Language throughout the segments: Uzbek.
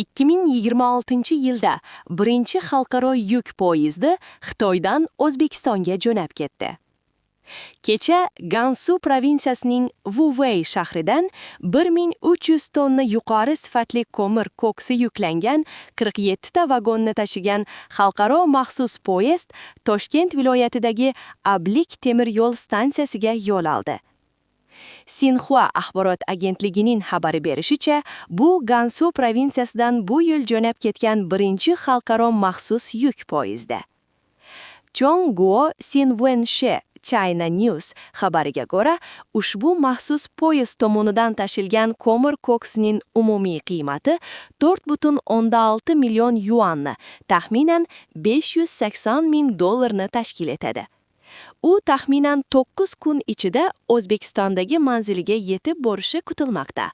2026-yilda birinchi xalqaro yuk poyezdi Xitoydan O'zbekistonga jo'nab ketdi. Kecha Gansu provinsiyasining Vuvey shahridan 1300 tonna yuqori sifatli ko'mir koksi yuklangan 47 ta vagonni tashigan xalqaro maxsus poyezd Toshkent viloyatidagi Ablik temir yo'l stansiyasiga yo'l oldi. Sinxua axborot agentligining xabari berishicha, bu Gansu provinsiyasidan bu yil jo'nab ketgan birinchi xalqaro maxsus yuk poyezdi. Chongguo Sinwenshe China News xabariga ko'ra, ushbu maxsus poyezd tomonidan tashilgan ko'mir koksining umumiy qiymati 4,6 million yuanni, taxminan 580 ming dollarni tashkil etadi. U taxminan 9 kun ichida O'zbekistondagi manziliga yetib borishi kutilmoqda.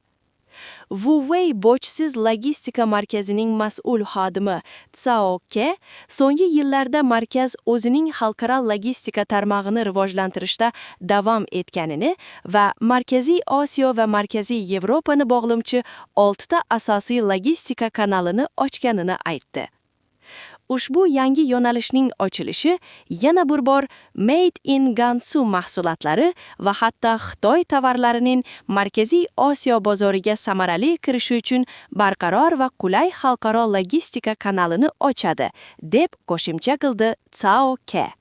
Wuwei bojsiz logistika markazining mas'ul xodimi Tsao Ke so'nggi yillarda markaz o'zining xalqaro logistika tarmog'ini rivojlantirishda davom etganini va Markaziy Osiyo va Markaziy Yevropani bog'lovchi 6 ta asosiy logistika kanalini ochganini aytdi. Ushbu yangi yo'nalishning ochilishi yana bir bor Made in Gansu mahsulotlari va hatto Xitoy tovarlarining Markaziy Osiyo bozoriga samarali kirishi uchun barqaror va qulay xalqaro logistika kanalini ochadi, deb qo'shimcha qildi Tsao Ke.